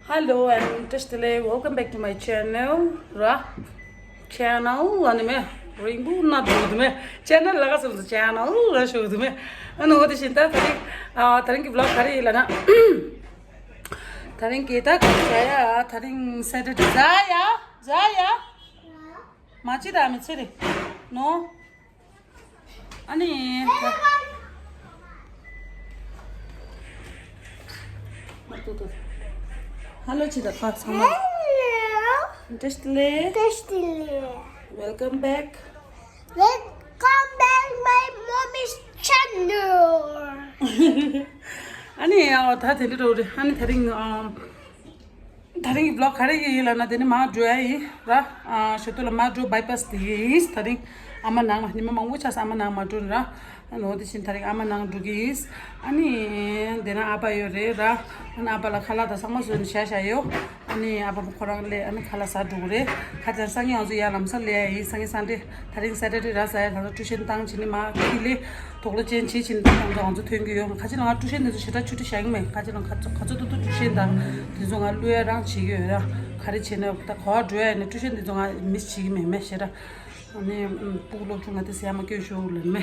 Hello and just welcome back to my channel. Channel anime rainbow not me channel laga so channel la show me ano hoti sinta taring ki vlog kari lana taring kita saya taring Saturday Zaya machi da mi chiri no ani hello chida pa sama Destiny. Welcome back. Welcome back my mommy's channel. Ani tha theli ro ani tharing vlog khare ye la na deni ma joy ra shutula ma jo bypass this tharing ama nang ni ma mangu cha sama nang ma dun ra no disin tharing ama nang dugis ani dena aba yo re ra ana aba la khala da sama sun sha sha yo ani aba khorang le ani khala sa dure khajan sangi azu ya lam sa le yi sangi sande tharing Saturday ra sa ya tuition tang chini ma kili toklo chen chi chin tang ga azu theng yo khajin nga tuition de shita chuti shang me khajin khajo du tuition da dizong a luya rang chi yo ra khari chene ta kho dre ne tuition de zong a miss chi me me shera ani pulo chunga te siama ke show le me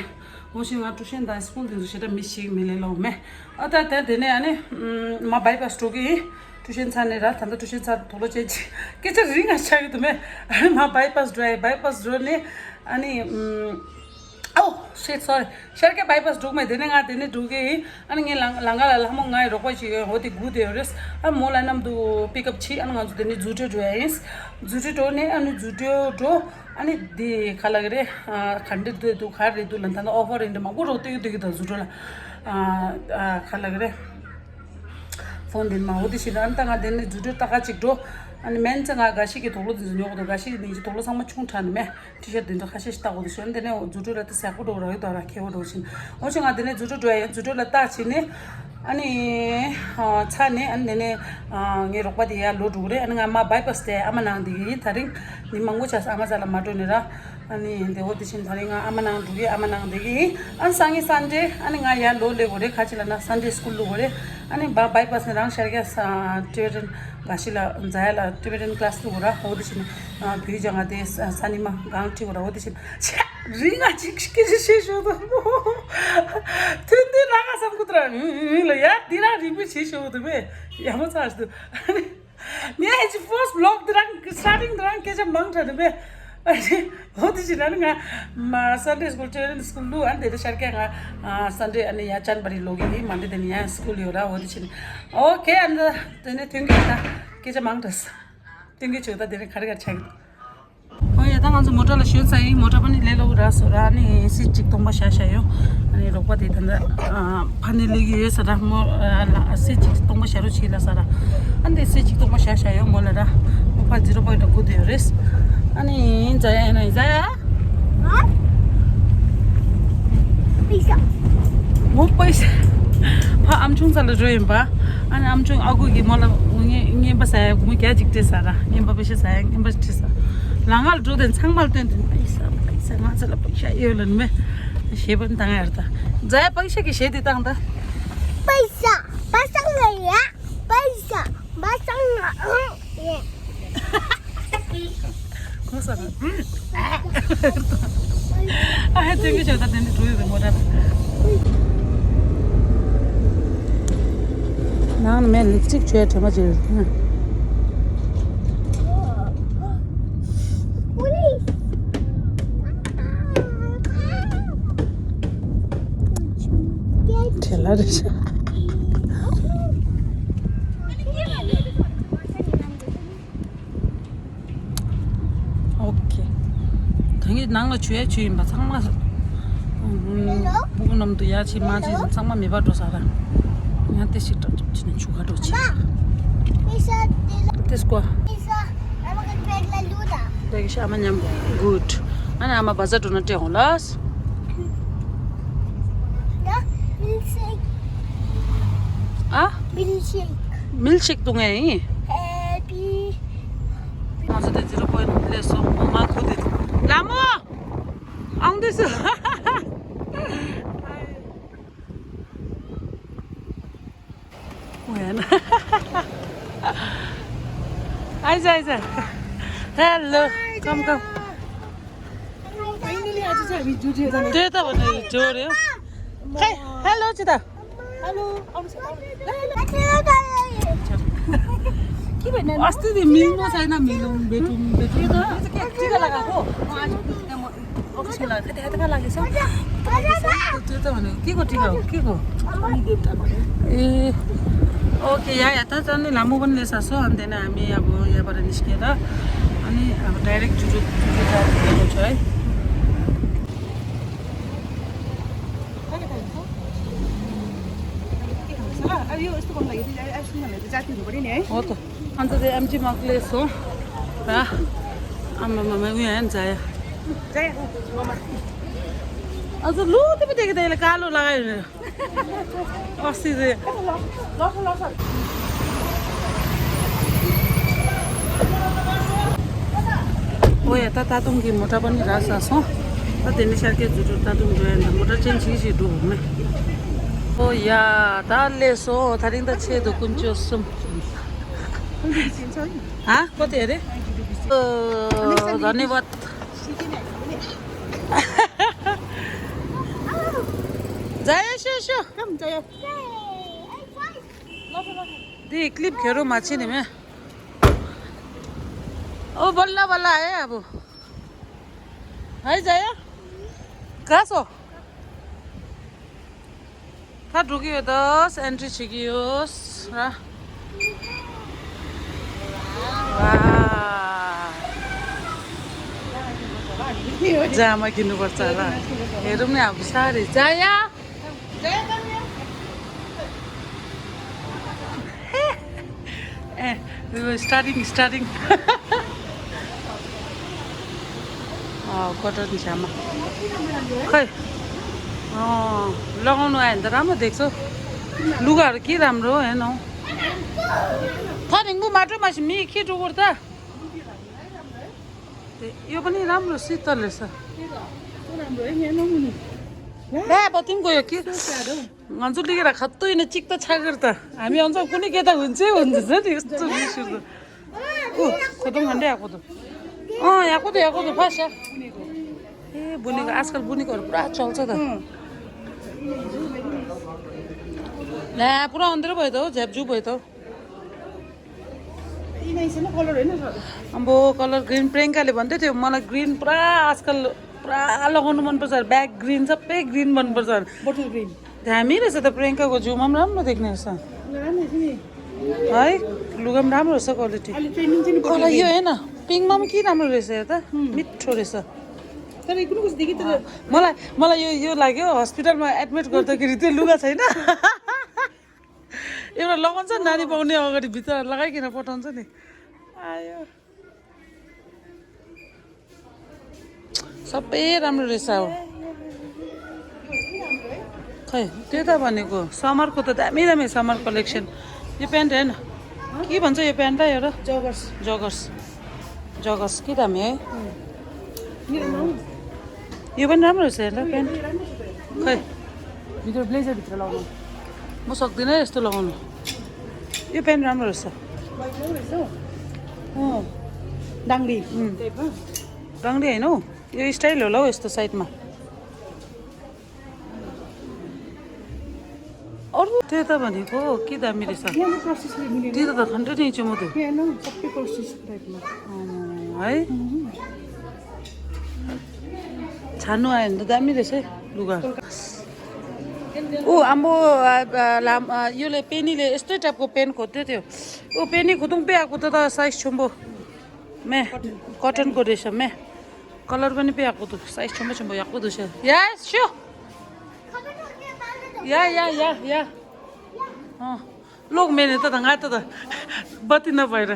oshi nga tuition da school de shita miss chi me le lo me ata ta de ne ani ma bypass to gi tuition chane ra thanda tuition cha tholo che ke cha ring a cha to me ma bypass drive ne ani oh shit sorry sharke bypass dug mai dene nga dene duge ani nge langa la hamo ngai rokoi chi hoti gude res a mola nam du pick up chi an nga dene jute jois jute to ne ani jute do ani de khalagre khandit du khar re du lantana offer in ma go rote de da jute la khalagre phone din ma hoti sin an ta nga dene jute ta ka chik do ani men changa gashi ki tolo din yo do gashi ni tolo sang ma chung than me t-shirt din do khashi sta go do dene judo la ta sa ko do ro do ra ke do sin o changa dene judo la ta chi ne ani cha ne an dene nge rok ba dia lo du re an nga ma bypass te amana di tharing ni mangu cha ama sala ma do ne ra ani de ho di sin tharing amana du ge amana de gi an sangi sanje ani nga ya lo le go re khachila na Sunday school lo go re ani ba bypass ne rang shar ga Tibetan gashila zaila Tibetan class to gora ho disin bhi janga de sanima gang ti gora ho disin ringa chikki se sho do tinde raga sam kutra la ya dira ribi se sho do be yamo chas do me is first vlog drang starting drang ke ja mang thade be ho disin nga ma Sunday school Tibetan school lu an de shar ke nga Sunday ani ya chan bari logi hi mande de ya school yo ra ho disin okay and then think ta ke ja mang das tingi chuta de khar ga chang oh ya tang anzu motor la shun sai motor pani le lo ra so ra ni si chik tong ba sha sha yo ani ro pa de tan phani le gi sa ra mo si chik tong ba sha ro chi la sa ra ande si chik tong ba sha sha yo mo la ra mo pa 0.2 go de res ani jaya na jaya ha pizza mo paisa pa amchung sala joim ba ani amchung agu gi mola nge ba sa mu kya jikte sara nge ba beshe sa nge ba tisa langal jo den changmal den paisa nga sala paisa yelan me sheban tang arta jaya paisa ki shedi tang da paisa pasang ya paisa pasang ya kosa ah tingi chota den ruye de moda nang men lipstick chue thama je chela de okay 당이 nang chue chue ba changma bugunam du ya chi ma chi changma me ba do sara Nanti sih tak cina juga doci. Bisa Tesco. bisa ama kan bag la luda Lagi sama nyam good. Ana ama bazar tu nanti holas. ya milkshake Ah? milkshake Milkshake tu ngai. happy Masa tu 0.1 leso. Mama good. Lamo. Ang desu. भएन आइज आइज hello कम कम त्यही त भने जोड्यो खै hello चिता अस्ति मिल्नु छैन मिलौँ भेटौँ भेटौँ टिका लगाएको अफिसको लागि त्यहाँ लागेछ त्यो त भने के को टिका हो के को ए ओके यहाँ यता चाहिँ लामो पनि लेसा छ अनि त्यहाँदेखि हामी अब यहाँबाट निस्किएर अनि अब डाइरेक्ट जुजु जानु छ है हो त अन्त त्यो एमजी मक्लेस हो र आमामा उयो यहाँ नि जाया अझ लु त्यो देखेँ त यसले कालो लगायो अस्ति चाहिँ ओ यता तातुङ्गी मोटा पनि राजा छ त त्यसले सारखे जुटु तातुङ गयो मोटा चाहिँ छिसी डुब्ने ओ या दालले सो थारिङ त छेदो कुन्चो सुम हा कति अरे धन्यवाद जाय यसो दी क्लिप खेरो माछी नि मैं ओ बल्ल बल्ल आए अब है जाय कहाँ छौ कहाँ ढुक्यो 10 एन्ट्री छिकियोस् र जामा किन्नुपर्छ होला हेरौँ नि अब साह्रै जाया ए स्टार्टिङ कटन छ्यामा खै लगाउनु आयो भने त राम्रो देख्छौ लुगाहरू के राम्रो हो हेर्न थारिङबु माटो मासु मि के डुगुर त यो पनि राम्रो शीतल रहेछ ला बतिम गयो कि अन्जु लिएर खत्तै न चिक त छागर त हामी अन्छ कुनै केटा हुन्छै हुन्छ नि यस्तो रिस उठ्दो ऊ खोदौँ खण्डै आएको त आएको त फास्ट ए बुनेको आजकल बुनेकोहरू पुरा चल्छ त ला पुरा अँध्रो भयो त हौ झ्यापझु भयो त अब कलर ग्रिन प्रियङ्काले भन्दै थियो मलाई ग्रिन पुरा आजकल पुरा लगाउनु मनपर्छ ब्याक ग्रिन सबै ग्रिन मनपर्छ बोटल ग्रिन दामी रहेछ त प्रियङ्काको जिउमा पनि राम्रो देख्ने रहेछ है लुगा पनि राम्रो रहेछ क्वालिटी कलर यो होइन पिङ्कमा पनि के राम्रो रहेछ यो त मिठो रहेछ मलाई यो लाग्यो हस्पिटलमा एडमिट गर्दाखेरि त्यो लुगा छैन एउटा लगाउँछ नानी पाउने अगाडि भित्र लगाइकन पठाउँछ नि आयो सबै राम्रो रहेछ हो खै त्यो त भनेको समरको त दामी दामी समर कलेक्सन यो प्यान्ट होइन के भन्छ यो प्यान्टलाई एउटा जगर्स के दामी है यो पनि राम्रो रहेछ हेर प्यान्ट खै भित्र ब्लेजरभित्र लगाउनु म सक्दिनँ यस्तो लगाउनु यो प्यान्ट राम्रो रहेछ डाङ्डी होइन हौ यो स्टाइल होला हौ यस्तो साइडमा अरू त्यो त भनेको के दामी रहेछ त्यो त खन्डै नै छु म त है छान्नु आयो भने त दामी रहेछ है लुगा ऊ आम्बो योले पेनीले यस्तै टाइपको पेन खोज्दै थियो ऊ पेनी खुतुङ पे आएको त साइज छुम्बो मे कटनको रहेछ मे कलर पनि पे आएको त साइज छुम्बो आएको रहेछ या स्यो या लोक मेने त घाट त बत्ती नभएर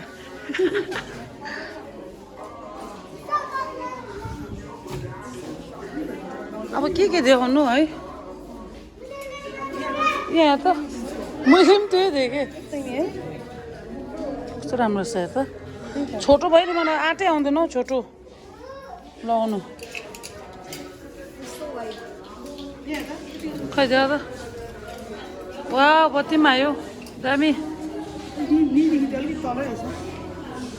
अब के देखाउनु है यहाँ त मैले पनि त्यही देखेँ कस्तो राम्रो छ त छोटो भयो नि मलाई आँटै आउँदैन हौ छोटो लगाउनु खै त वा बत्तीमा आयो दामी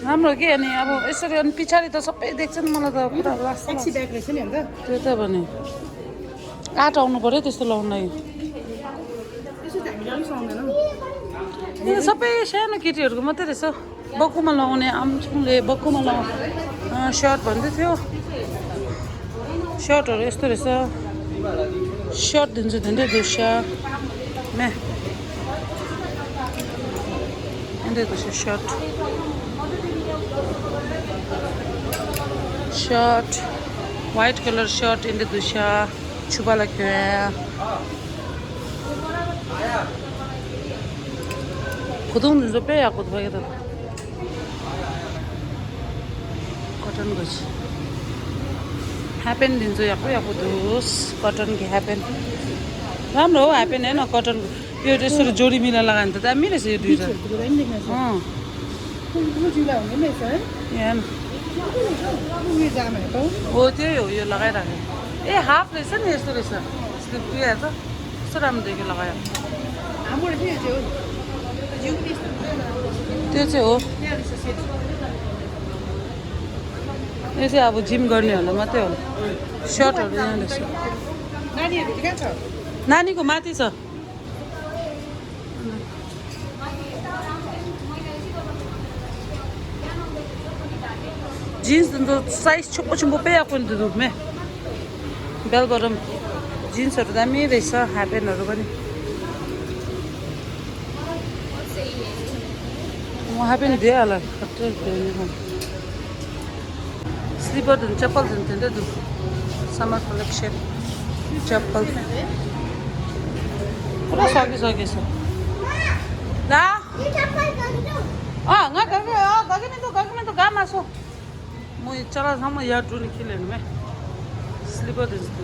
राम्रो के अनि अब यसरी अनि पछाडि त सबै देख्छ नि मलाई त पुरा लाग्छ त्यो त भने काठ आउनु पऱ्यो त्यस्तो लाउनु लागि यो सबै सानो केटीहरूको मात्रै रहेछ बक्कुमा लगाउने आमचुङले बक्कुमा लगाउने सर्ट भन्दै थियो सर्टहरू यस्तो रहेछ सर्ट दिन्छु दिँदै दुस्या मे दिँदै दुस्या shirt shirt white colour shirt इंदे दुशा छुबाला क्या खुदुं जो पे या खुद भागे तो कॉटन कुछ हैपन दिन जो या खुदूस कॉटन के हैपन राम्रो हो हैपन है ना कॉटन यो त्यसरी जोडी मिला लगायो भने त दामी रहेछ यो दुईटा यहाँ हो त्यही हो यो लगाइराखेँ ए हाफ रहेछ नि यस्तो रहेछ स्लिप उयो त कस्तो राम्रो देख्यो लगायो त्यो चाहिँ हो यो चाहिँ अब जिम गर्नेहरूलाई मात्रै हो सर्टहरू यहाँ रहेछ नानीको माथि छ जीन्स तो साइज छोपो छोपो पे आएको नि त धुपमे बेल बटम जिन्सहरू दामी रहेछ हाफप्यान्टहरू पनि वहाँ पनि दिइहाल स्लिपर धुन चप्पल धुन्थ्यो नि त धुप समर कलेक्सन चप्पल पुरा सकिसकेछ ला गएको तो गामा सो म चला सम्म याद टुनी खेलेन मैं स्लिपर दिन्छु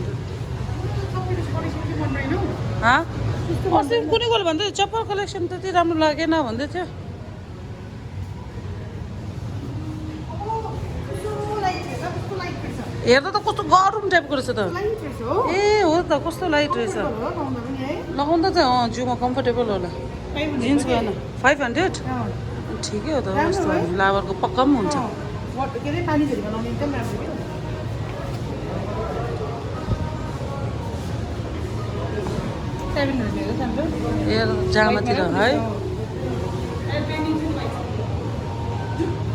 अस्ति कुनै कोले भन्दै चप्पल कलेक्सन त्यति राम्रो लागेन भन्दै थियो हेर्दा त कस्तो गरम टाइपको रहेछ त ए हो त कस्तो लाइट रहेछ लगाउँदा चाहिँ जिउमा कम्फर्टेबल होला जिन्स भएन 500 ठिकै हो त कस्तो लाबरको पक्का पनि हुन्छ ए जामातिर है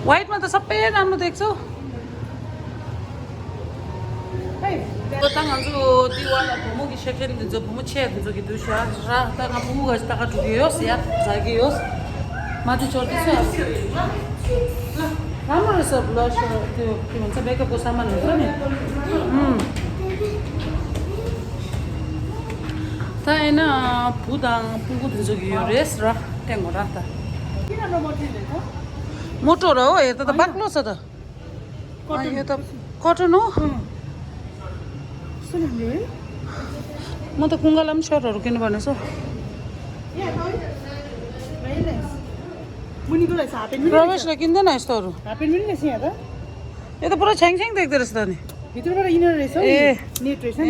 वाइटमा त सबै राम्रो देख्छौ 땅아주 디와라 부모기 셰켄드 저 부모 체드 저기 두샤 라 땅아 부모가 있다가 두기요스 야 자기요스 마주 저기서 राम्रोरहेछ ब्लस त्यो के भन्छ मेकअपको सामानहरू छ नि त होइन पुदाङ पुगु दिन्छु यो रेस र ट्याङ्गो राख्दा मोटो र हो हेर्दा त बाक्लो छ त यो त कटन हो म त कुङ्गालाई पनि सर्टहरू किन्नु पर्ने छु प्रवेशले किन्दैन यस्तोहरू यो त पुरा छ्याङ छ्याङ देख्दो रहेछ त नि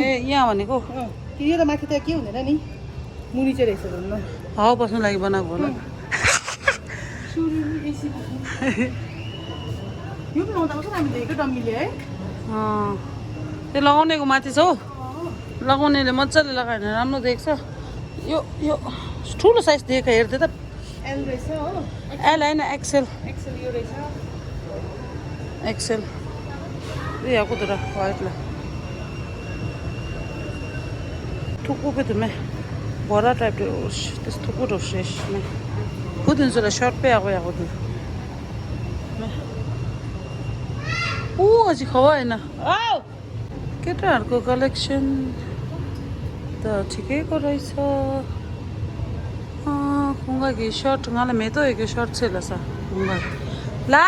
ए यहाँ भनेको यो त माथि त के हुँदैन नि मुनि चाहिँ रहेछ भन्नु हावा बस्नु लागि बनाएको होला यो पनि लाउँदा कस्तो राम्रो देखेको डम्मीले है त्यो लगाउनेको माथि छ हौ लगाउनेले मजाले लगायो भने राम्रो देख्छ यो यो ठुलो साइज दिएको हेर्दै त एल रहेछ हो एल होइन एक्सेल एक्सेल यो रहेछ एक्सेल ये कुदरा वाइट ला थुकु पे तुम्हें बड़ा टाइप के इस थुकु तो शेष में खुद इंसान शॉर्ट पे आ गया खुद ओ अजी खवा है ना आओ कितना को कलेक्शन तो ठीक है को रही सा हाँ कुंगा की शॉर्ट गाले में तो एक शॉर्ट से लसा कुंगा ला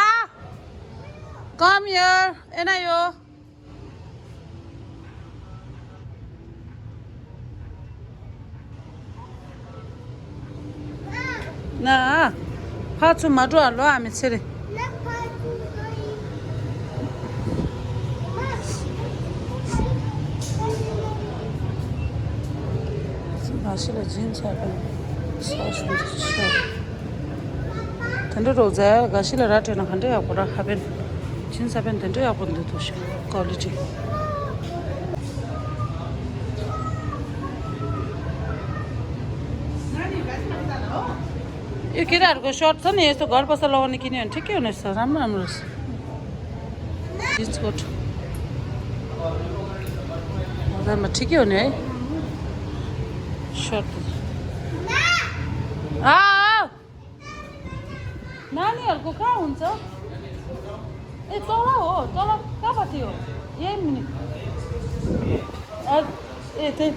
come here enayo na phatsu madu alo ami tsere ashila jeans happen 텐데 로자 가실라 라테나 한데 아고라 하벤 진사벤 텐데 아본데 도시 퀄리티 यो केटाहरूको सर्ट छ नि यस्तो घर बस्दा लगाउने किन्यो भने ठिकै हुनेछ राम्रो राम्रो रहेछ जिन्स कोट बजारमा ठिकै हुने है सर्ट नानीहरूको कहाँ हुन्छ ए तल हो तल कहाँपट्टि हो यही मुनि ए त्यही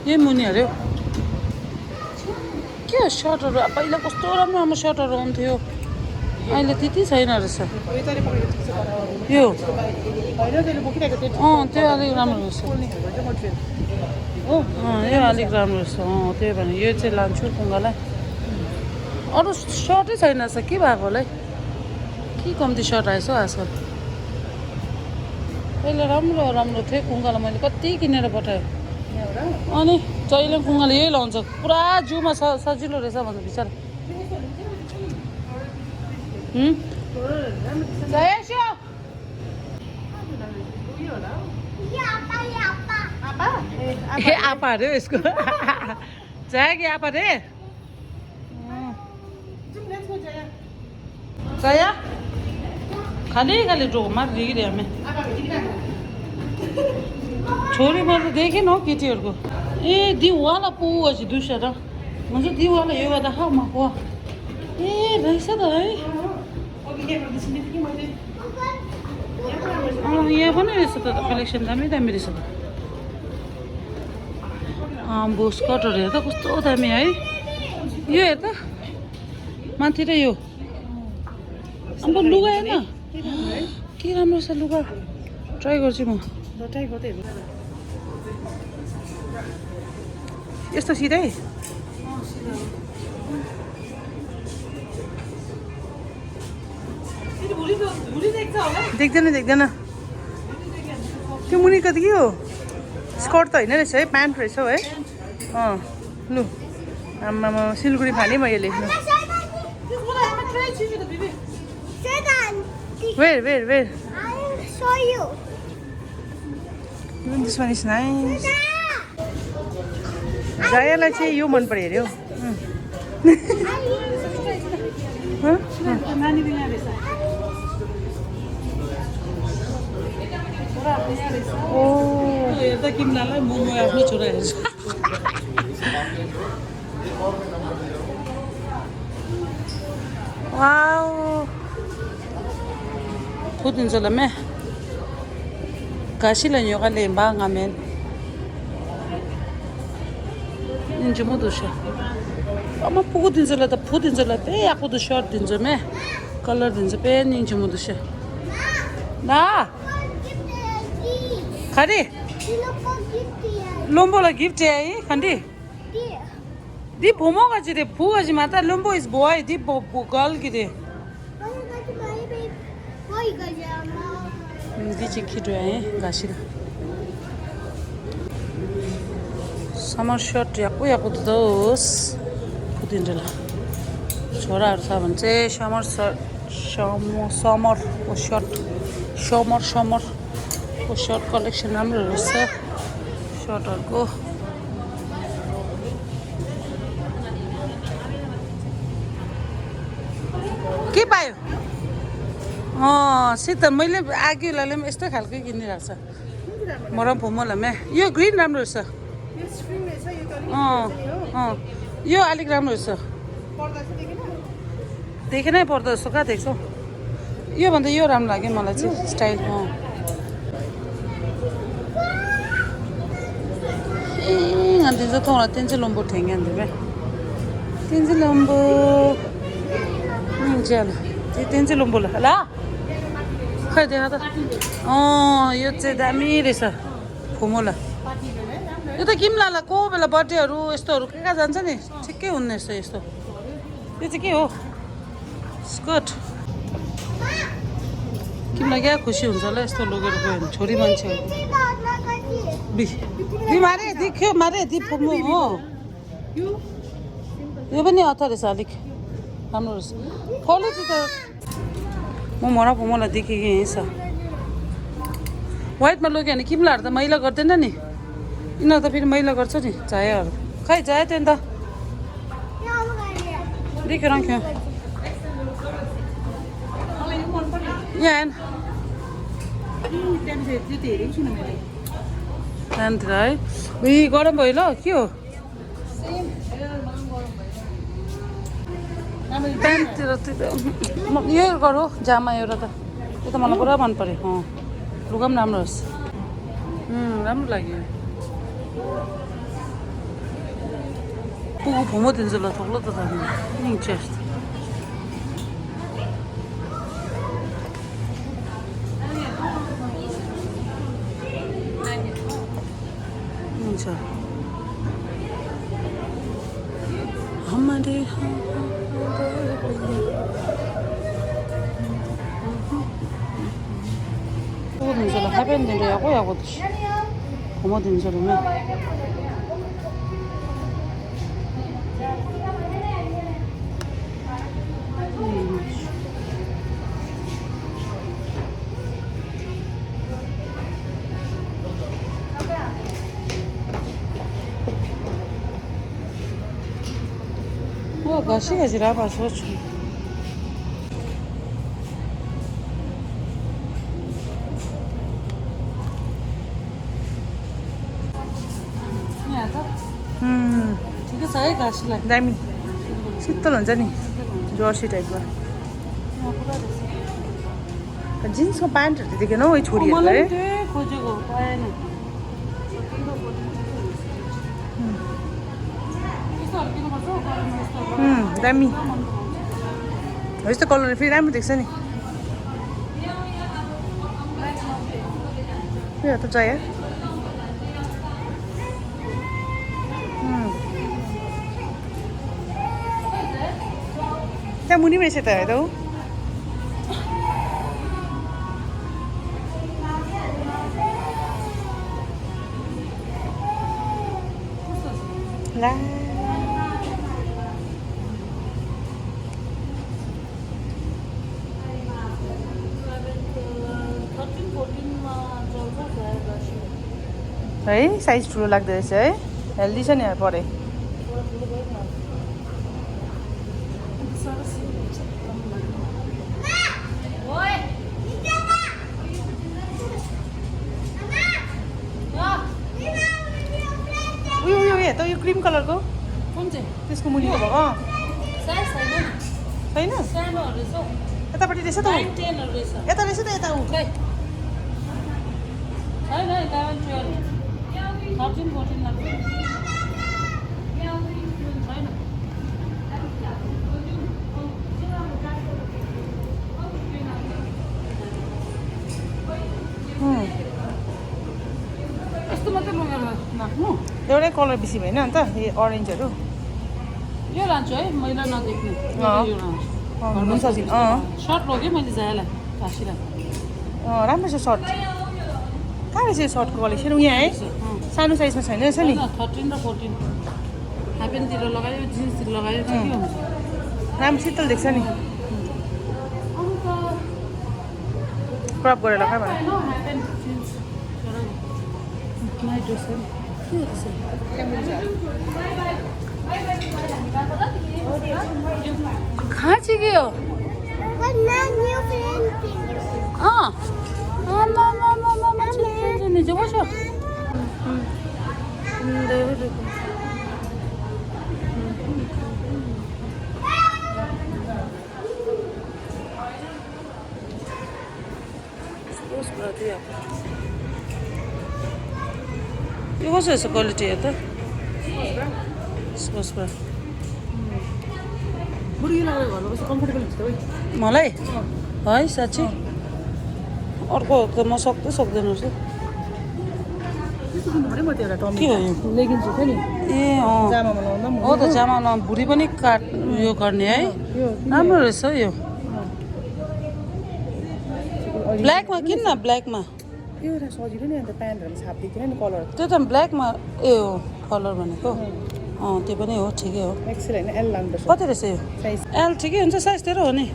यही मुनि अरे के हो सर्टहरू पहिला कस्तो राम्रो राम्रो सर्टहरू आउँथ्यो अहिले त्यति छैन रहेछ यो त्यो अलिक राम्रो रहेछ हो यो अलिक राम्रो रहेछ त्यही भने यो चाहिँ लान्छु कुङ्गालाई अरू सर्टै छैन रहेछ के भएको होला है के कम्ती सर्ट आएछ हौ आजकल पहिला राम्रो राम्रो थियो कुङ्गालाई मैले कति किनेर पठाएँ अनि जहिले कुङ्गाले यही लाउँछ पुरा जिउमा सजिलो रहेछ भन्छ बिचरा ए आपा अरे यसको जाए कि आपा रे जया खाली खाली ड्रो मार दिगिरहे हमें छोरी मैले देखेन हौ केटीहरूको ए दिवाला पो अछि दुसरा भन्छ दिवाला यो गर्दा खा मको ए रहेछ त है यहाँ पनि रहेछ त कलेक्सन दामी दामी रहेछ त बोस कटहरू हेर त कस्तो दामी है यो हेर त माथि र यो अन्त लुगा हेर्न के राम्रो छ लुगा ट्राई गर्छु म यस्तो सिधै देख्दैन देख्दैन त्यो मुनि कति के हो स्कर्ट त होइन रहेछ है प्यान्ट रहेछ हौ है लु आमामा सिलगढी खाने म यसले wear show you. This one is nice. Zayaलाई चाहिँ यो मन पर्यो अरे हौ हेर्दा किमलालाई म आफ्नै छोरा हेर्छु वाउ खुदिन्छ ल मे 가시는 요가 렘방하면 인지 못 오셔. 아마 보고 딘절라다 보딘절라 빼 약고도 셔트 딘절매 컬러 딘절 빼 인지 못 오셔. 나 가리 롬보라 기프트 해 간디 디 보모가지 데 부가지 마다 롬보 is boy 디 보 girl 기데 दिची खिटो है घाँसिला समर सर्ट याको याको त दोस फुदिन्जला छोराहरू छ भने चाहिँ समर समरको सर्ट कलेक्सन राम्रो रहेछ सर्टहरूको के पायो सित मैले आगीलाई पनि यस्तै खालको किनिरहेको छ मरम फुमोला मे यो ग्रिन राम्रो रहेछ यो अलिक राम्रो रहेछ देखेनै पर्दो जस्तो कहाँ देख्छौ योभन्दा यो राम्रो लाग्यो मलाई चाहिँ स्टाइल अन्त चाहिँ थोड़ा तीन चाहिँ लम्बो ठेङ्गे अन्त तीन चाहिँ लम्बो चलो तीन चाहिँ लम्बो ल खै देखा त यो चाहिँ दामी रहेछ फुमोला यो त किमलालाई को बेला बर्थडेहरू यस्तोहरू कहाँ जान्छ नि ठिकै हुने रहेछ यस्तो यो चाहिँ के हो स्कर्ट किमलाई क्या खुसी हुन्छ होला यस्तो लगेर गयो भने छोरी मान्छेहरू बिमारे देख्यो मारे दि फुमो हो यो पनि अथर रहेछ अलिक राम्रो रहेछ क्वालिटी त मलाई देखेँ यहीँ छ व्हाइटमा लग्यो भने किम्लाहरू त मैला गर्दैन नि यिनीहरू त फेरि मैला गर्छ नि चायाहरू खै चाया त्यो नि त देख्यो राख्यो यहाँ आएन त्यहाँनिर है उयो गरम भयो ल के हो प्यान्टतिर यो गरौँ जामा एउटा त त्यो त मलाई पुरा मन पऱ्यो लुगा पनि राम्रो रहेछ राम्रो लाग्यो पुगो फुमो दिन्छु ल थोक्लो त चेस्ट हुन्छ हमारे दिन्छ ल खाइ पनि दिन्छ आएको आएको फुमो दिन्छ ल घसी घसी रापा सोच्छु ठिकै छ है घाँसीलाई दामी शीतल हुन्छ नि जर्सी टाइपको जिन्सको प्यान्टहरू त देखेन हौ छोरीहरूलाई खोजेको पाएन दामी हो यस्तो कलर फेरि राम्रो देख्छ नि यो त चाहियो त्यहाँ मुनि रहेछ त है त ला है साइज ठुलो लाग्दो रहेछ है हेल्दी छ नि परे उयो त यो क्रिम कलरको कुन चाहिँ त्यसको मुनि हो छैन यतापट्टि रहेछ त यता रहेछ त यता ऊ यस्तो मात्रै लगेर राख्नु एउटै कलर बेसी भएन अन्त यो अरेन्जहरू यो लान्छु है मैला नदेख्ने यो लान्छु सजिलो सर्ट लगेँ मैले जाएलाई घाँसीलाई राम्रो छ सर्ट कहाँ रहेछ यो सर्टको कलेक्सन यहाँ है सानो साइजमा छैन रहेछ नि 13 र 14 हाफप्यान्टतिर लगायो जिन्सतिर लगायो ठिकै हुन्छ राम्रो शीतल देख्छ नि क्रप गरेर लगा भने कहाँ चाहिँ गयो यो कस्तो रहेछ क्वालिटी हेर त मलाई है साँच्ची अर्को त म सक्दैन रहेछ के हो यो लेगिन्स छ नि ए हो त जामामा भुँडी पनि यो गर्ने है राम्रो रहेछ यो ब्ल्याकमा किन न ब्ल्याकमा यो एउटा सजिलो नि अन्त प्यान्टहरू छापिदिएको नि कलर त्यो त ब्ल्याकमा ए हो कलर भनेको त्यो पनि हो ठिकै हो एक्सेल होइन एल लानुपर्छ कति रहेछ यो साइज एल ठिकै हुन्छ साइज तेरो हो नि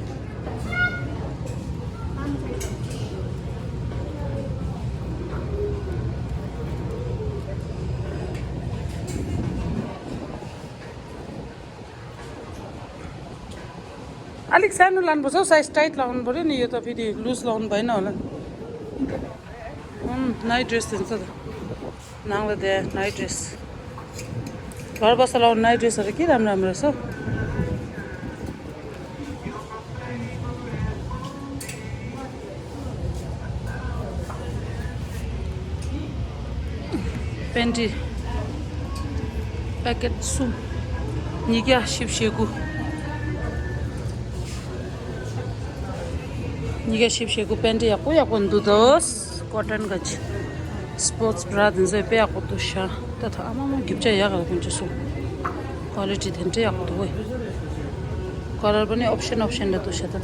अलिक सानो लानुपर्छ हौ साइज टाइट लाउनु पऱ्यो नि यो त फेरि लुज लाउनु भएन होला नाइट ड्रेस दिन्छ त नाङ्ला दे नाइट ड्रेस घर बस्दा लाउनु नाइट ड्रेसहरू के राम्रो राम्रो रहेछ हौ पेन्टी प्याकेट सुम निक्या शिवसेकु निक्या शिवसेकु पेन्टी याको याकोंदु दोस कॉटन गच स्पोर्ट्स ब्रा दिन्छ पे याको तुषा तथा आमामा गिप्चा याको कुन चाहिँ सु क्वालिटी दिन्छ याको त वइ कलर पनि अप्सन अप्सन ल तुषा त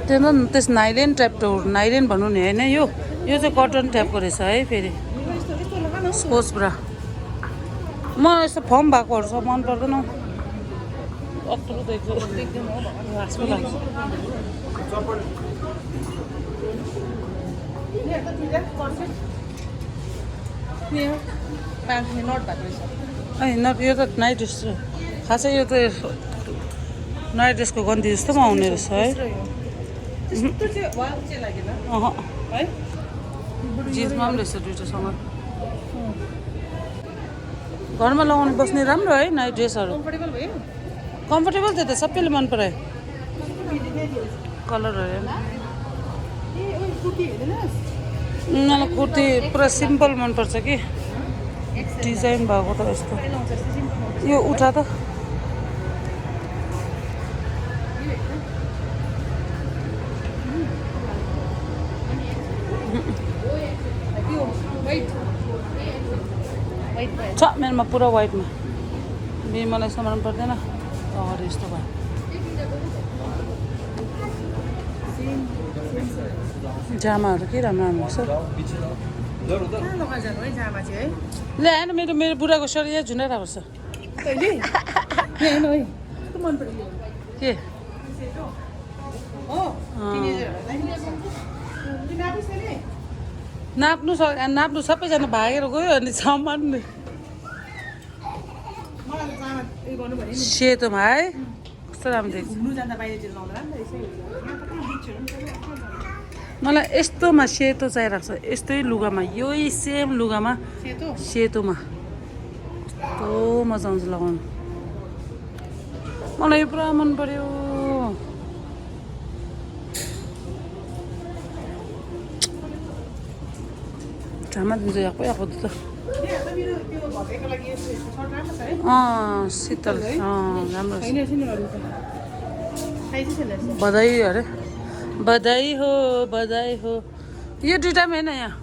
तेन त्यस नाइलेन टाइप त नाइलेन भन्नु नि हैन यो चाहिँ कटन टाइपको रहेछ है फेरि स्पोर्ट्स ब्रा म यस्तो फर्म भएकोहरू सब मन पर्दैन अत्रो देख्छ एकदम रासको लाग्छ होइन यो त नाइट ड्रेस खासै यो त नाइट ड्रेसको गन्ती जस्तो पनि आउने रहेछ है जिन्समा पनि रहेछ दुइटासँग घरमा लगाउनु बस्ने राम्रो है नाइट ड्रेसहरू कम्फर्टेबल थियो त सबैले मन परायो कलरहरू मलाई कुर्ती पुरा सिम्पल मनपर्छ कि डिजाइन भएको त यस्तो यो उठा त छ मेरोमा पुरा वाइटमा मलाई यस्तो मन पर्दैन अगाडि यस्तो भयो जामाहरू के राम्रो राम्रो छ ल होइन मेरो बुढाको शरीर यहाँ झुन्डाइरहेको छ के नाप्नु सबैजना भागेर गयो अनि सामान सेतोमा है कस्तो राम्रो देख्छ मलाई यस्तोमा सेतो चाहिरहेको छ यस्तै लुगामा यही सेम लुगामा सेतोमा कस्तो मजा आउँछ लगाउनु मलाई यो पुरा मन पर्यो ढामा दिन्छ याको याको त शीतल राम्रो बधाई अरे बधाई हो यो दुइटामा होइन यहाँ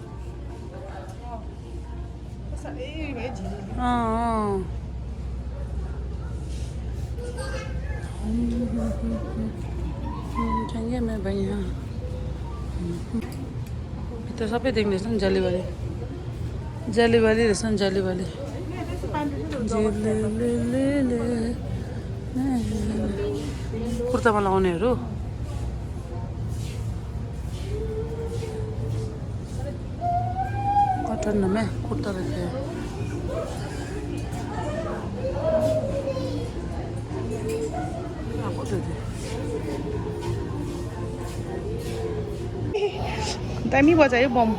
में भैया भित्र सबै देख्दैछ नि जालीवाली रहेछ नि जालीवाली कुर्तामा लगाउनेहरू कटन में कुर्ता रखे दामी बजायो बम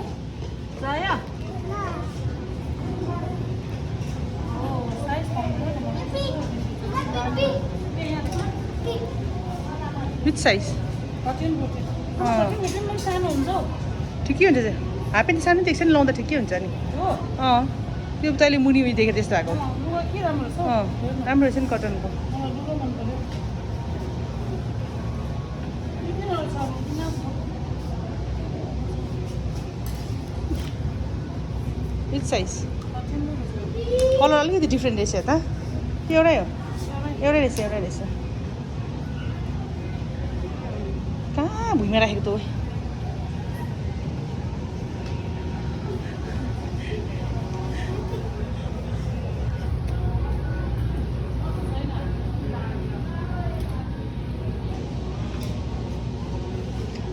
Which size? ठिकै हुन्छ चाहिँ हाफ प्यान्ट सानो चाहिँ एकछिन लाउँदा ठिकै हुन्छ नि त्यो तैँले मुनि उयो देखेर त्यस्तो भएको राम्रो रहेछ नि कटनको Which size? कलर अलिकति डिफ्रेन्ट रहेछ त त्यो एउटै हो एउटै रहेछ कहाँ भुइँमा राखेको त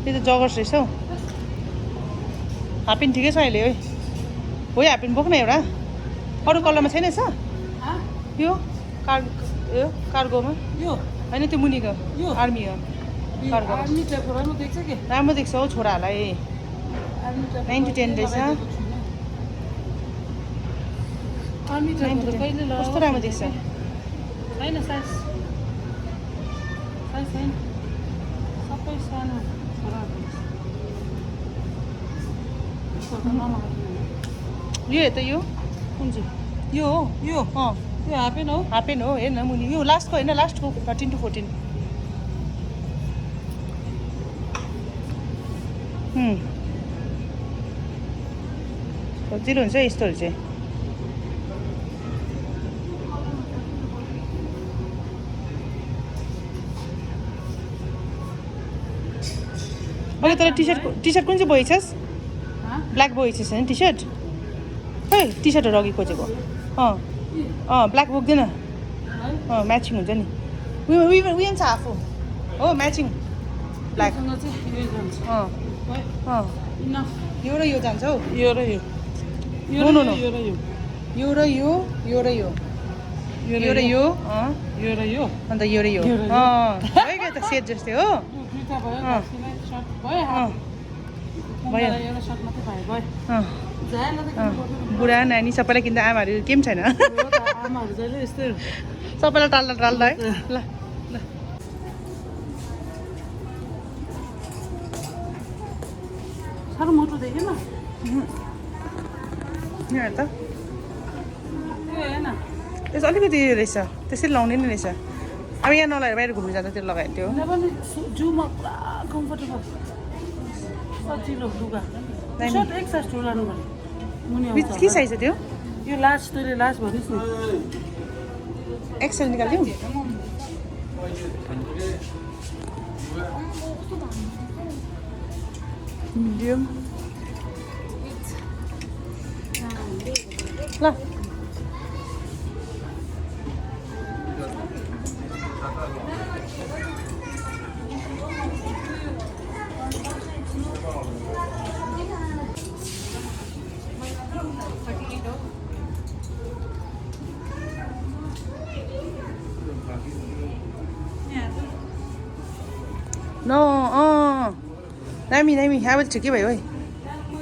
यो त जगर्स रहेछ हौ हाफ प्यान्ट ठिकै छ अहिले है हो हाफ प्यान्ट बोक्न एउटा अरू कलरमा छैन छ यो कार्गोमा यो होइन त्यो मुनिको यो? आर्मी हो कार्गो आर्मी टाइपको राम्रो देख्छ के राम्रो देख्छ हौ छोराहरूलाई आर्मी 9 to 10 रहेछ आर्मी 9 टाइपको to त 10 कहिले लगाएको कस्तो राम्रो देख्छ छैन साइज छैन सबै सानो छोराहरू यो हेर त यो कुन चाहिँ यो हो यो अँ यो हाफ प्यान्ट हो हाफ प्यान्ट हो हेर न मुनि यो लास्टको होइन लास्टको 13 to 14 सजिलो हुन्छ यस्तोहरू चाहिँ अहिले तर टी सर्ट कुन चाहिँ बोइछस् ब्ल्याक बोइछस् होइन टी सर्ट है टी सर्टहरू अघि खोजेको ब्ल्याक बोक्दैन म्याचिङ हुन्छ नि उयो छ आफू हो म्याचिङ ब्ल्याक यो र यो जान्छ हौ यो र यो नो नो नो यो र यो यो र यो यो र यो यो र यो यो र यो अन्त यो र यो यो र यो। भयो क्या त सेट जस्तै हो दुईटा भयो सर्ट भयो भयो। एउटा सर्ट मात्रै भयो जाएन त बुढा नानी सबैलाई किन्दा आमाहरू केही पनि छैन आमाहरू जहिले यस्तै सबैलाई टाल्दा टाल्दा है ल ल साह्रो मोटो देखेन यहाँ त त्यो हेर्न त्यस अलिकति रहेछ त्यसरी लाउने नै रहेछ अब यहाँ नलाएर बाहिर घुम्नु जाँदा त्यो लगायो त्यो पनि जूमा पुरा कम्फर्टेबल सजिलो लुगा दामी। सर्ट एक साइज ठुलो लानु पर्यो मुनि आउँछ के साइज हो त्यो यो लास्ट तैँले लास्ट भनिस् न एक्सेल निकालिदिउँ मिडियम ल No, दामी दामी अब ठिकै भयो है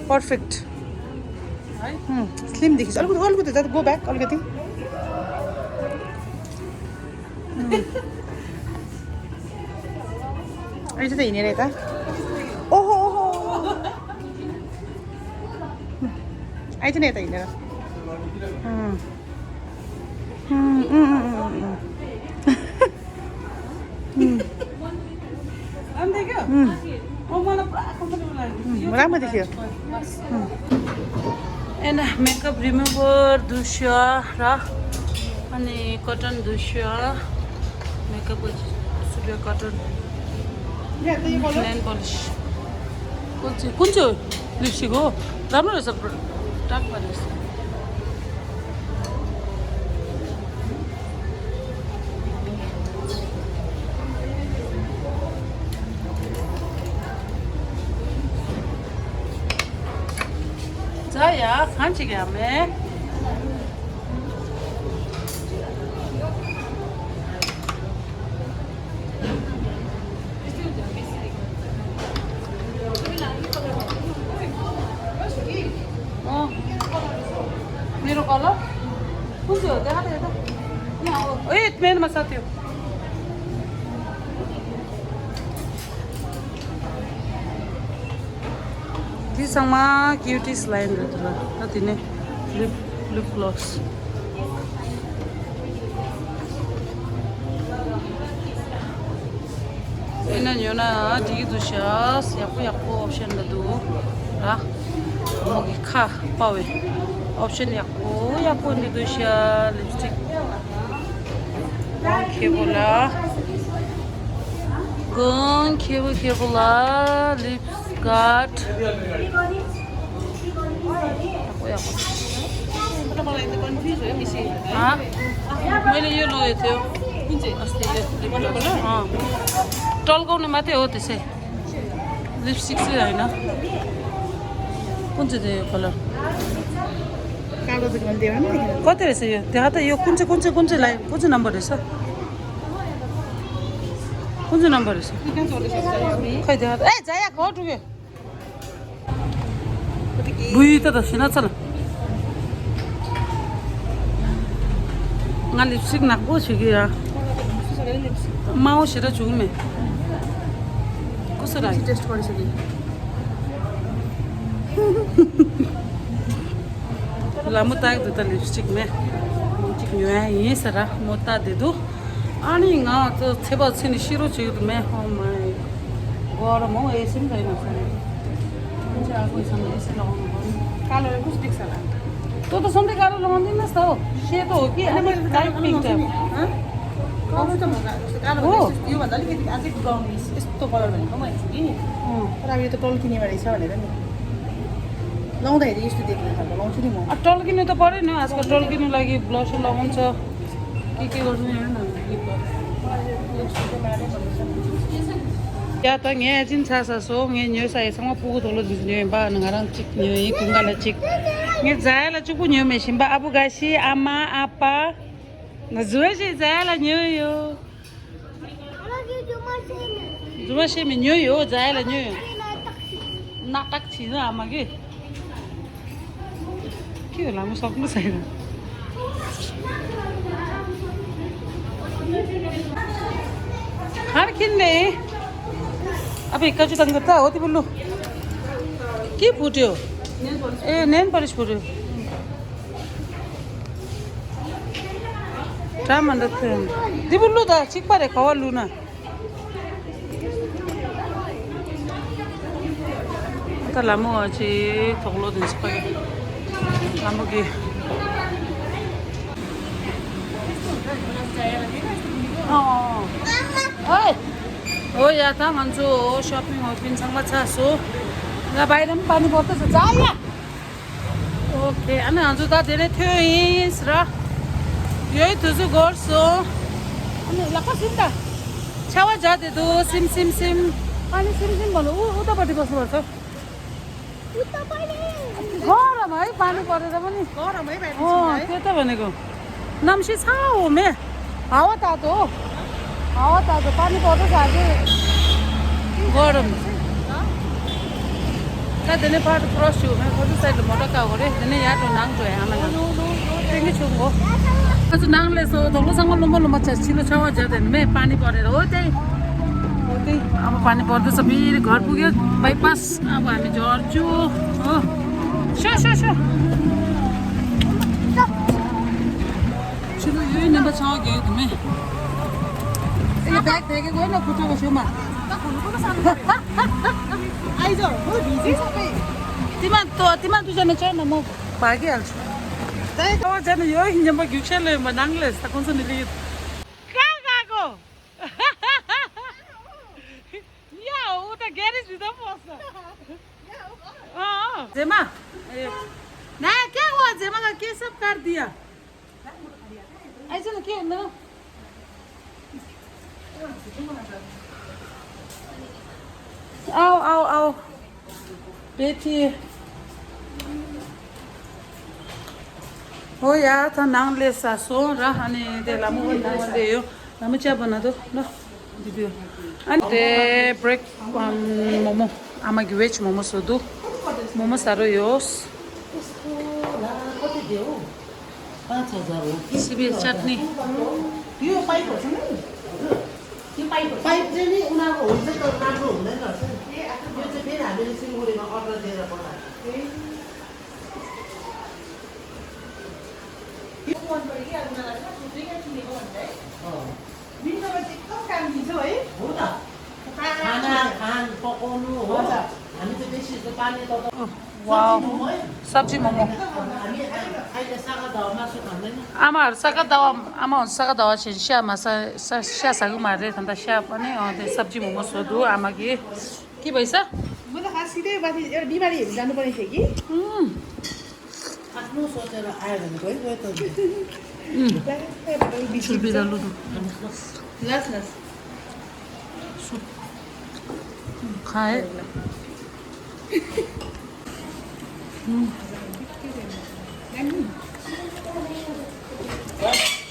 पर्फेक्ट है स्लिम देखिस् अलिकति जाँदा गो ब्याक अलिकति अहिले चाहिँ त हिँडेर यता ओहो ओहो आइज न यता हिँडेर राम्रो देख्यो मलाई पुरा कम्फर्टेबल लाग्यो राम्रो देखियो एन्ड मेकअप रिमुभर दृश्य र अनि कटन दृश्य makeup studio cotton nail polish कुन चाहिँ लिपस्टिक हो राम्रो रहेछ टाक रहेछ जाया खान्छ क्या हमें मेरो कलर कुन चाहिँ हो देखा त ए मेरोमा छ त्यो त्योसँग क्युटिस लाइन रहेछ कति नै lip gloss Ina nyona digi dushas yaku option dadu ra mogi kha pawe option yaku ni dusha lipstick gon kebola lips guard yaku मैले यो लगेको थियो कुन चाहिँ अस्ति यो टल्काउने मात्रै हो त्यसै लिपस्टिक चाहिँ होइन कुन चाहिँ थियो यो कलर कालो त मैले देखाउनु नि कति रहेछ यो देखा त यो कुन चाहिँ लाइ कुन चाहिँ नम्बर रहेछ कुन चाहिँ नम्बर रहेछ खै देखा त ए जाया खो टुक्यो बुई त दसिना चल nga lipstick nakbo chigi ya mao shira chugme कसो लाग्यो टेस्ट गरिसकेँ लामो ताक दुता लिपस्टिक में यो ये सारा मोता दे दो अनि nga तो छेबा छिनी शिरो छिउ में हो माय गरम हो एसिम छैन हुन्छ आफै सँग यसै लगाउनु पर्यो कालो कस्तो देख्छ होला तँ त सधैँ कालो लगाउँदिनस् त हो सेतो हो कि अनि लाइट पिङ्क टाइप कालो त मगा जस्तो कालो हो। भनेको योभन्दा अलिकति अझै ब्राउनिस यस्तो कलर भनेको मैले छु कि तर अब यो त टल्किने रहेछ भनेर नि लाउँदाखेरि यस्तो देख्ने खालको लाउँछु नि म टल्किनु त पऱ्यो नि आजकल टल्किनु लागि ब्लसर लगाउँछ के गर्छ नि हेर्नु न ya ta nge jin cha sa so nge nyo sa sa ma pu to lo ji nyo ba na ran chik nyo yi kun ga la chik nge za la chu ku nyo me shin ba abu ga shi ama apa na zuwa shi za la nyo yo zuwa shi me nyo yo za la nyo yo na tak chi na ama ge ke la mo sok no sai har kinne अब एक तंग करता होती बोलो के फुट्यो ए नेन polish फुट्यो टामन रखे दी बोलो दा चिक पारे खवा लुना त लामो अछि थोलो दिन सके लामो के ओए हो या त भन्छु सपिङ होपिङसँग छ सो ल बाहिर पनि पानी पर्दैछ जा या ओके अनि हजुर त धेरै थियो हिँस र यही तुझु गर्छु अनि ल कसरी त छेवा जाँदै दो सिम सिम सिम पानी सिम सिम भन्नु उतापट्टि बस्नुपर्छ गरम है पानी परेर पनि गरम है त्यो त भनेको नाम्सी छ हो मे हावा तातो हो हावा तातो पानी पर्दैछ आज गरम Cái này phải cross chu, mấy con sai được một đợt cao rồi, cái này giá đồ nắng rồi à mà nắng. Cái chu ngô. Cái chu nắng lên số, thằng nó sang con lomba chắc chỉ là chawa giá đến, mấy pani bỏ rồi, ôi thế, अब पानी पर्दै छ फेरि घर पुग्यो bypass अब हामी झर्छु हो सो छिटो यही नम्बर छ गयो तिमी यो ब्याग देखे गयो न खुट्टाको छेउमा आइज हो भिजे सबै तिमीहरू दुईजना चढ्न म भागिहाल्छु जानु यो नम्बर घिउक्सेले नाङ्ले जस्तो कुन चाहिँ निले कहाँ गएको उता ग्यारेज भित्र पस्छ जेमा ए ना क्या हुआ जेमा का के सब काट दिया ऐसे ना क्या हुँदैन आओ आओ आओ बेटी हो या त नाङ्ले सासो र अनि त्यसलाई म नाङ्ले यो हामी चिया बना दो ल दिदी अनि ब्रेक मोमो आमागी वेज मोमो सोधु मोमो साह्रो योस् कति दियो 5000 हो सिबी चटनी यो पाइप हो नि यो पाइप चाहिँ नि उनीहरुको हुन्छ तर राम्रो हुँदैन रहेछ यो चाहिँ फेरि हामीले सिलगढीमा अर्डर दिएर पठाएको यो मन पर्यो कि अब उनीहरुलाई सुत्दैका चिनेको भन्छ है विन्टरमा चाहिँ एकदम काम दिन्छ है हो त खान पकाउनु हो हामी चाहिँ बेसी जस्तो पानी तताउँछौँ वाउ सब्जी मोमो हामी अहिले सागा दावा मासु खाँदैन आमाहरू सागा दावा आमाहरू सागा दावा चाहिँ स्यामा स्या सागु मार्दै अन्त स्या पनि त्यो सब्जी मोमो सोधु आमागी के भएछ म त खास सिधै माथि एउटा बिमारी हेर्नु जानुपर्ने थियो कि आफ्नो सोचेर आयो भने गयो त छुर्पी र लुडु लास लास खाए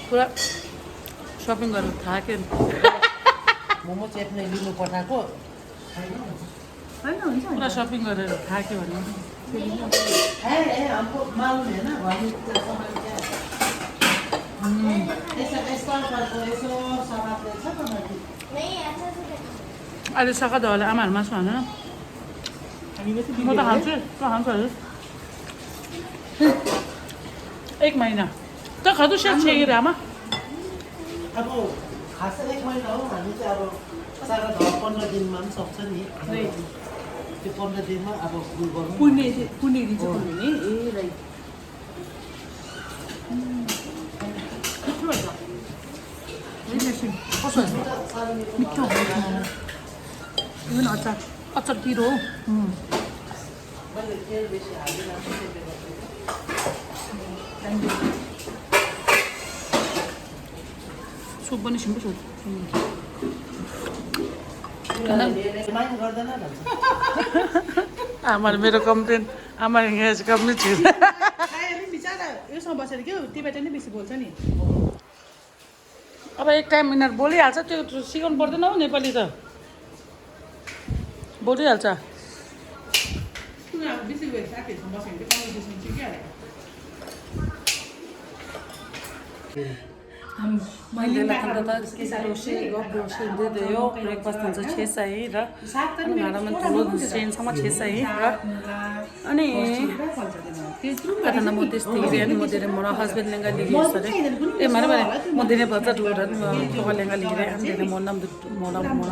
पुरा सपिङ गरेर थाक्यो नि मोमो चेप्ने लिनु पठाएको पुरा सपिङ गरेर थाक्यो भने हमको मालूम है ना वही अहिले सकाउँदा होला आमाहरू मासु खानु म त खान्छु त खान्छ अरे 1 महिना त खाँदो सेट छेकेर आमा अब खास 1 महिना हो हामी चाहिँ अब सारा 15 दिनमा पनि सक्छ नि त्यो 15 दिनमा अब उयो गर्नु पुण्य दिन चाहिँ पुण्य ए राइट कसो मिठो इभन अचार पिरो मैले तेल बेसी हालिरहेको सुप पनि सिम्पल सुप माइन गर्दैन भन्छ आमाले मेरो कम्प्लेन आमाले यहाँ कम्प्लेन छु बिचरा योसँग बसेर क्या टिबेटन नै बेसी बोल्छ नि अब एक टाइम यिनीहरू बोलिहाल्छ त्यो सिकाउनु पर्दैन हौ नेपाली त बोलिहाल्छ बेसी गएर साथीहरूसँग बस्यो भने चाहिँ कन्भर्सेसन चाहिँ मैले यो ब्रेकफास्ट हुन्छ छेसाई र घरमा ठुलो चेनसम्म छेसाई र अनि म त्यस्तै अनि म धेरै मोर हस्बेंड लेंगा लिगे सरे ए माने म धेरै बच्चा डुर तो लेंगा लिगे अनि धेरै मोर नाम मोर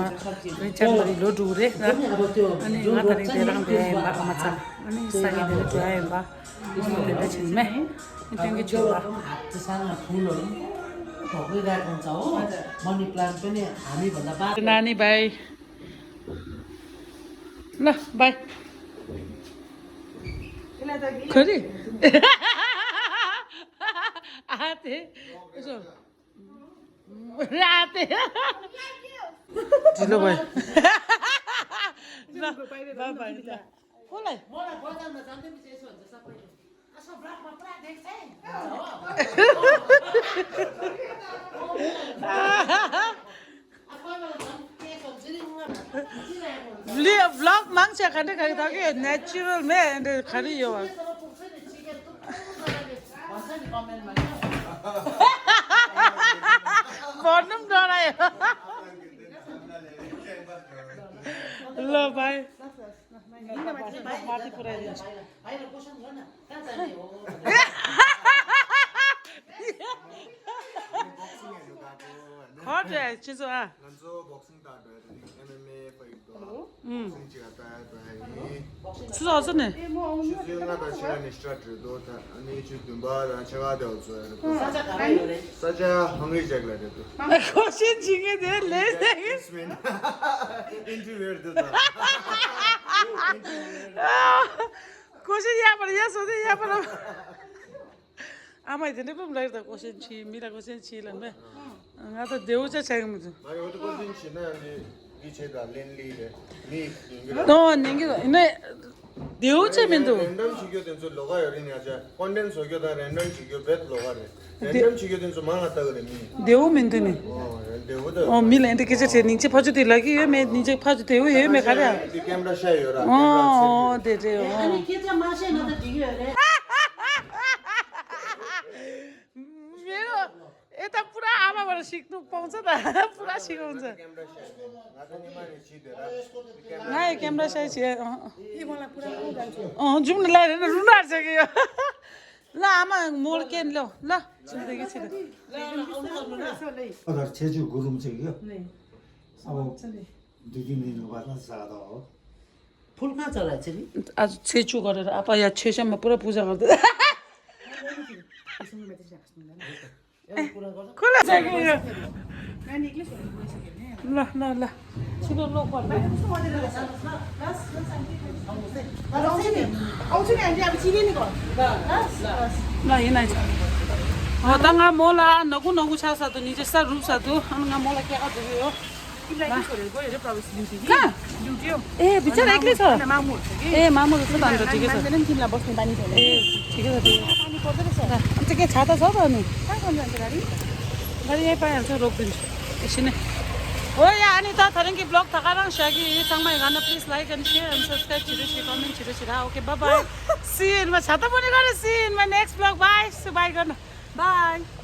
रिचर्ड बरी लो डुरे अनि माथि धेरै काम भए माछा अनि सागी धेरै जुआए बा म धेरै छिन्मे त्यहाँको छुवा सानो फुलहरू भोगिरहेको हुन्छ हो मनी प्लान्ट पनि हामी भन्दा बाँकी नानी बाई ल बाई खरी आते यसो आते ढिलो भयो ल बाई बाई कसलाई मलाई बजारमा जाँदै पनि यसो हुन्छ सबैले असो ब्लकमा पुरा देख्छ है ब्लॉग मांग से खाने खाने था कि नेचुरल में खाने यो पढ्नु पनि डरायो ल भाइ माथि पुऱ्याइदिन्छु खर्च चिसो बॉक्सिंग स्टार्ट है एमएमए फाइट तो चिकाता है तो है सुझा आउँछ नि शुद्धिंगा तो चिरा निस्ट्राटर दो था अनि शुद्धिंबा चगा दे also सच्चा हंगरी जगला दे तो क्वेश्चन जिंगे दे ले इंटरव्यू दे था क्वेश्चन यहाँ पर यहाँ सोधे यहाँ पर आमा इतने पनि लाग्यो त क्वेश्चन छि मिला क्वेश्चन छि लम्बे nga ta deu cha chang mu भाई वो तो कुछ दिन छिना अनि पीछे दा लेन ली है नी no ningi ine deu cha men do random छिक्यो देन्सो लगायो रे नि आज कन्डेन्स हो गयो दा रैंडम छिक्यो बेत लगा रे रैंडम छिक्यो देन्सो मांगा त गरे नि deu men do ni देव त oh mila ente ke che ning che phaju ti lagi ye me ning che phaju te ye me khare त्यो क्यामेरा शाय हो रहा oh de de अनि के चाहिँ मासै न त ढिग्यो अरे मेरो यता पुरा आमाबाट सिक्नु पाउँछ त पुरा सिकाउँछ क्यामेरा शाय नाता नि माने छिदेर नाइ क्यामेरा साइज छ जाउँ न लाएर रुन आँट्छ कि यो ल आमा मोल केन ल्याऊ ल जिन्दगी छिटो अगर छेजु गुरुङ चाहिँ क्या अब 2-3 दिन बादमा जाँदा हो फुल कहाँ चलाएको छ नि आज छेचु गरेर आपा यहाँ छेसम्म पुरा पूजा गर्दै कुरा गर्छ खुला छ कि यो ल ल ल छिटो लो पर्ने आउँछु नि आन्टी अब चिने नि घर ल हिँडाइ छ हो त nga mola nagu nagu cha sa tu ni je sa ru sa tu nga mola kya ka du yo कहाँ ए बिचरा एक्लै छ ए मामुहरू छ त अन्त ठिकै छ तिमीलाई बस्ने बानी थिएन ए ठिकै छ ठिकै छ पानी पर्दो रहेछ अन्त के छाता छ त अनि कहाँ गर्नु जान्छ गाडी गाडी यहीँ पाइहाल्छ रोकिदिन्छु एकछिन हो या अनि त थरेङ्की ब्लग थकाएर स्यागी सँगमा गाना please like and share and subscribe छिटो छिटो कमेन्ट छिटो छिटो okay bye bye see in मा छाता पनि गरेँ सी इन मा नेक्स्ट ब्लग बाई बाई गर्नु बाई